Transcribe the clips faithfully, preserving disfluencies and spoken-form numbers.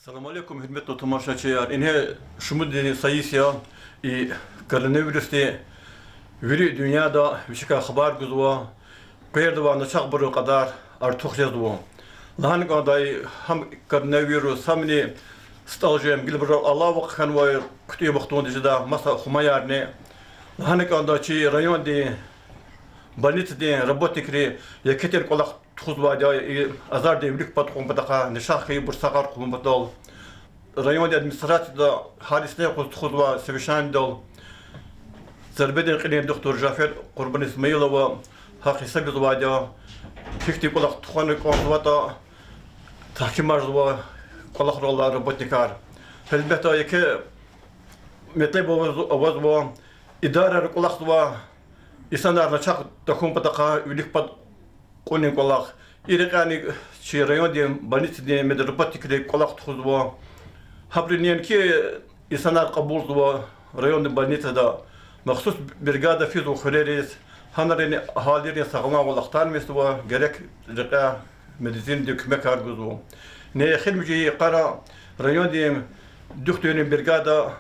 Салам алейкум, гьуьрметлу тамашачияр. Ингье шумудни сайис я и коронавирусди вири дуьньяда вичикай хабар гузва, къвердавай начагъбурун кьадар артух жезва. Лагьана кӀандай, гьам коронавирус, гьамни стӀал жен, гилбурал алава хьанвай куьтӀуьн вахтунда жеда маса хумаярни. Лагьана кӀандай, чи райондин больницадин работникри еке тир кӀвалах тухузвайди я, и азардин вилик пад кьун патахъай, начагъ хьайибур сагъар хъувун патал. Райондин администрацияда гьар иснай къуз тухузвай совещанидал зарбедин кьилин духтур Жафер Къурбанисмаилова гьахъ гьисабизвайди я, гьихьтин кӀвалах тухвана кӀанзаватӀа, тагькимарзава кӀвалахрал алай работникар. Гьелбетда, еке метлеб аваз-, авазва, идарайра кӀвалахзавай инсанар начагъ тахьун патахъай вилик пад кьунин кӀвалах. И рекьяйни чи райондин больницадин медработникри кӀвалах тухузва. Гьабуру неинки инсанар кьабулзава райондин больницада, махсус бригада физва хуьрериз, гьанрани агьалийрин сагъламвал ахтармишзава, герек рекьяй медицинадин куьмекар гузва. Неинки эхиримжи йикъара райондин духтуррин бригада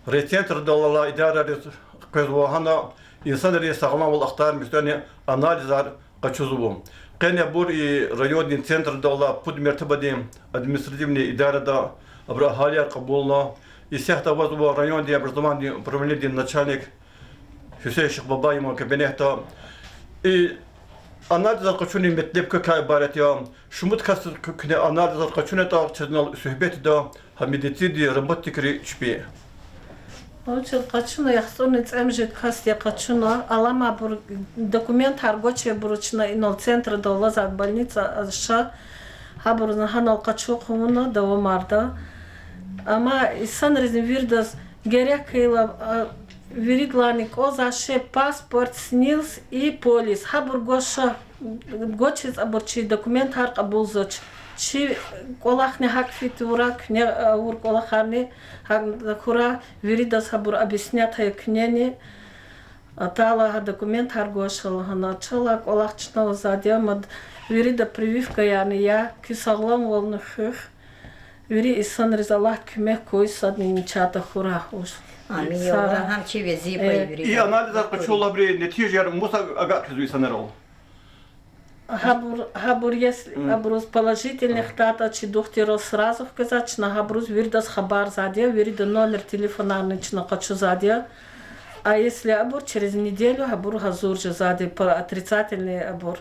райцентрдал алай идарариз къвезва, гьана инсанрин сагъламвал ахтармишзавани анализар къачузва. Къени абур и райондин центрдал алай пуд мертебадин административный идарада абуру агьалияр кьабулна. Исятда авазва райондин образованидин управленидин начальник Гьуьсейнших Бабаеван кабинетда. И анализар къачунин метлеб квекай ибарат я. Шумуд касдиз куь-, куьне анализар къачунатӀа, чаз инал суьгьбет ийида гьа медицинадин работникрин чпи. Вучиз къачуна, яхцӀурни цӀемуьжуьд касди къачуна, аламайбур, документар гвачирбуруз чна инал центрда алазвай больница ша, гьабуруз гьанал къачу хъувуна давамарда. Амма инсанризни виридаз герек хьайила, а, виридалайни кӀанзавай шей паспорт, СНИЛС и полис. Гьабур гваз ша, гвачиз абур чи документар кьабулзавач. Чи кӀвалахни гьакӀ физ тавурай, куьне авур кӀвалахарни гьакӀ хьурай, виридаз гьабур объяснять ая куьнени. Атайла гьа документар гваз ша лагьана, чалай кӀвалах чна вазади я, мад вирида прививкаярни я, куь сагъламвални хуьх. Вири инсанриз Аллагьди куьмек хьуй, садни начагъ тахьурай. Амин, я Аллагь, гьам чи везифа я вири. И анализар къачурла абурун нетижаяр мус агакьзава инсанрал? Гьабур, гьабур, если абуруз положительный хтайтӀа, чи духтуррал сразу хквезвай, чна гьабуруз виридаз хабарзавайди я, вирида номер телефонарни чна къачузвайди я. А если абур через неделю, гьабур гьазур жезвайди я, отрицательный абур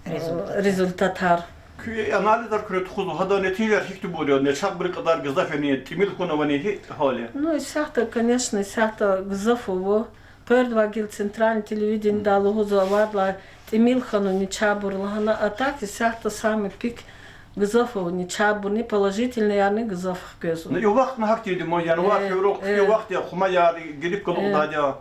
результатар. Куь анализар куьне тухузва, гьадан нетижаяр гьихьтинбур я, начагъбурун кьадар гзаф яни, тӀимил хьунани, гьи гьал я? Ну, исятда, конечно, исятда гзаф ава. Къвердавай гила центральный телевидениедал лугьузва авайдалай тӀимил хьанва начагъбур лагьана, а так исятда самый пик гзаф ава начагъбурни, положительныйярни гзаф хквезва. Ну, и вахтни гьахьтинди я, ма, январь, февраль, хъуьтуь вахт я, хумаяр, грипп галукьдайди я.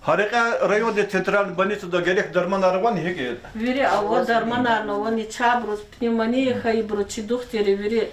Гьа рекьяй райондин центральный больницада герек дарманар авани, гьикӀ я? Вири ава, дарманарни ава, начагъбуруз, пневмония хьайибуруз чи духтурри вири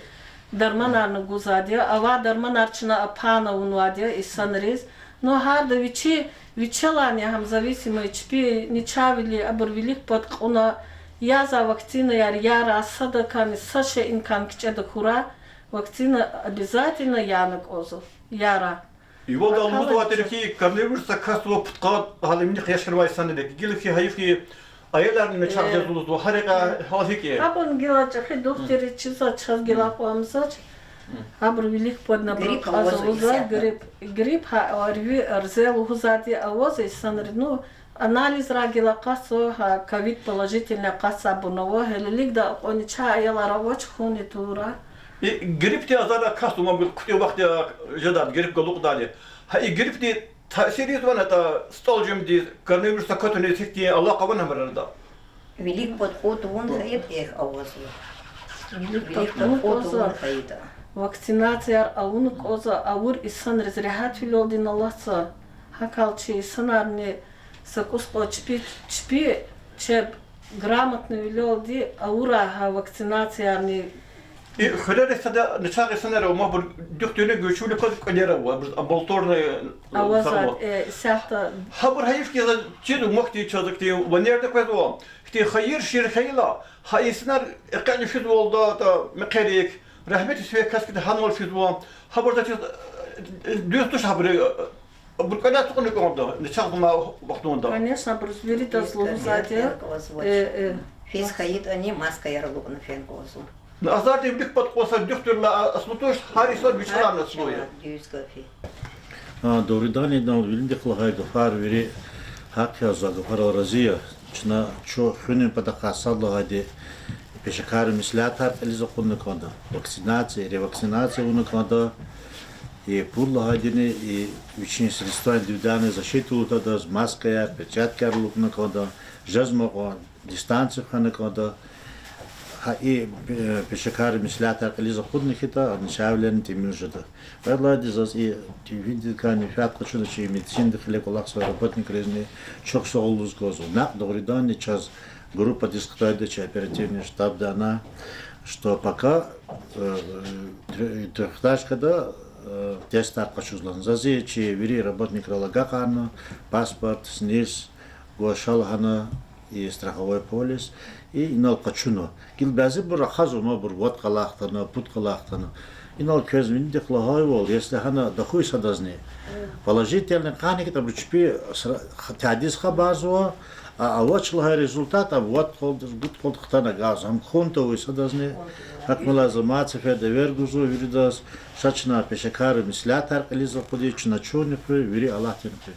дарманарни гузвайди я. Авай дарманар чна акъудна авунвайди я инсанриз. Ну, гьарда вичи, вичелайни гьам зависимый, чпи начагъвилин абур вилик пад кьуна, язвай вакцинаяр яра, садакайни, са шейиникайни кичӀеда хьурай, вакцина обязательно яна кӀанзава, яра. Ивалда лугьузвай тир хьи, коронавирусдик касдивай пудкъад гьалимни яшарвай инсанри, гила хьи гьайиф хьи, аяларни начагъ жезва лугьузва, гьа рекьяй гьал гьикӀ я? Гьабурни гила чӀехи духтурри чизва, чаз гила акьван амач. Гьабуру вилик пад абуру кьазва лугьузва, грипп, грипп, гьа, ОРВИ, ОРЗ лугьузвайди авазва инсанри, ну, анализрай гила акъатзава, гьа, ковид положительный акъатзавайбурни ава, гьелелигда акьван начагъ аялар авач, хьунни тавурай. И гриппдин азар касдиз ман куьтӀуь вахт я жедай, грипп галукьдайди. Гьа и гриппдин таъсир ийизвани атӀа стӀал жемидиз, коронавирус акатуниз, гьихьтин алакъа авани гьабур арада? Вилик пад кьун тавун гьайиф, эхь, авазва. Вилик пад кьун тавун гьайитӀа, вакцинацияр авуна кӀанзава, авур инсанриз регьятвилелди алатзава. ГьакӀ хьайила чи инсанарни са кӀус кьван чпи, чпи чеб грамотныйвилелди авурай гьа вакцинациярни, И хуьрерин сада начагъ инсанар ава, мабур дуьхтуьрин гуьрчуьвилик кваз кӀвалер ава, абур амбулаторный, э, Авазар, э, исятда. Гьабур гьайиф хьи, заз чиз умахьди, чаз ахьтин ванерда къвезва. Хьтин хайир-шийир хьайила, гьа инсанар экъечӀна физвалда, атӀа мехъерик, рагьметдиз фейи кас хьтин гьанал физва. Гьабур заз чиз, э, дуьз туш гьабур, э, абур кӀвале ацукьна кӀанда, начагъ ма вахтунда. Конечно, абуруз виридаз лугьузвайди я. Э, э. Физ хьайитӀани маскаяр алукӀна фена кӀанзава. Азардин вилик пад кьван са дуьхтуьрла аслу туш, гьар инсан вичин чӀалал аслу я. Дуьз гаф я. А, дугъриданни, инал виридихъ лагьай гафар вири гьахъ я, за гафарал рази я. Чна чун хуьнин патахъай сад лагьайди пешекаррин меслятар кьилиз акъудна кӀанда, вакцинация, ревакцинация авуна кӀанда. И пуд лагьайдини, и вичин средства индивидуальной защиты лугьудайдаз, маскаяр, перчаткаяр алукӀна кӀанда, жезмай кьван дистанция хвена кӀанда. Гьа и, э, пешекаррин меслятар кьилиз акъудна хьайитӀа, а начагъвилерни тӀимил жеда. Къвезвайди заз и телевидениедикай менфят къачуна чи медицинадин кьиле кӀвалахзавай работникризни чухсагъул лугьуз кӀанзава. Накь дугъриданни чаз группадиз хтайда, чи оперативный штабда ана, что пока, э, трё-, трёхэтажкада, э, тестар къачуз лагьана. За зи чи вири работникрал агакьарна, паспорт, СНИЛС, гваз ша лагьана, и страховой полис, и инал къачуна. Гила бязибур рахазва, мабур вад къалай хтана, пуд къалай хтана. Инал квез винидихъ лагьайвал, если гьана тахьуй садазни положительный хьана хьайитӀа, абуру чпи сра-, х-, тадиз хабарзава, а авач лагьай результат, а вад къалди, ругуд къалди хтана газ, гьам хьун тавуй садазни. Гьакмалай за мад сеферда эвер гузва виридаз, ша чна пешекаррин меслятар кьилиз акъуди, чна чунни хуьй, вири Аллагьдин хуьй.